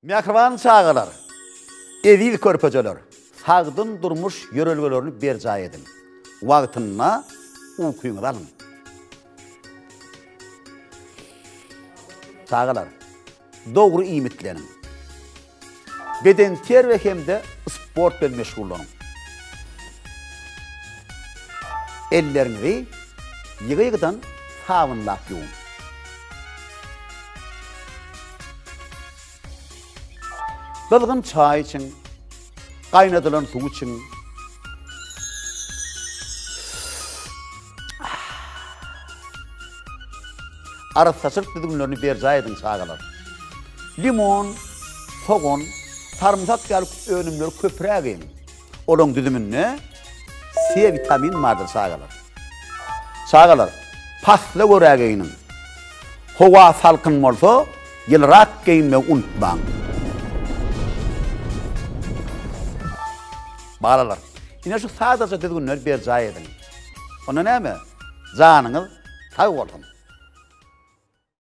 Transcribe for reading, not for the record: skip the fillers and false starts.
Mähriban çagalar, eziz körpejeler, sagdyn durmuş ýörelgelerini berjaý ediň. Wagtynda ukyňyzy alyň. Çagalar, dogry iýmitleniň. Bedenterbiýe hem-de sport bilen meşgullanyň. Elleriňizi ýygy-ýygydan sabynlap ýuwuň. Gyzgyn çaý içiň, gaýnadylan suw içiň. Arassaçylyk düzgünlerini berjaý ediň çagalar. Limon, sogan, sarymsak ýaly önümleri köpräk iýiň. Olaryň düzüminde C witamini bardyr çagalar. Çagalar, pasla görä geýniň. Howa salkyn bolsa, ýylyrak geýinmegi unutmaň. Balalar, ine şu sadaja düzgünleri berjaý ediň. Onda näme? Janyňyz sag bolsun!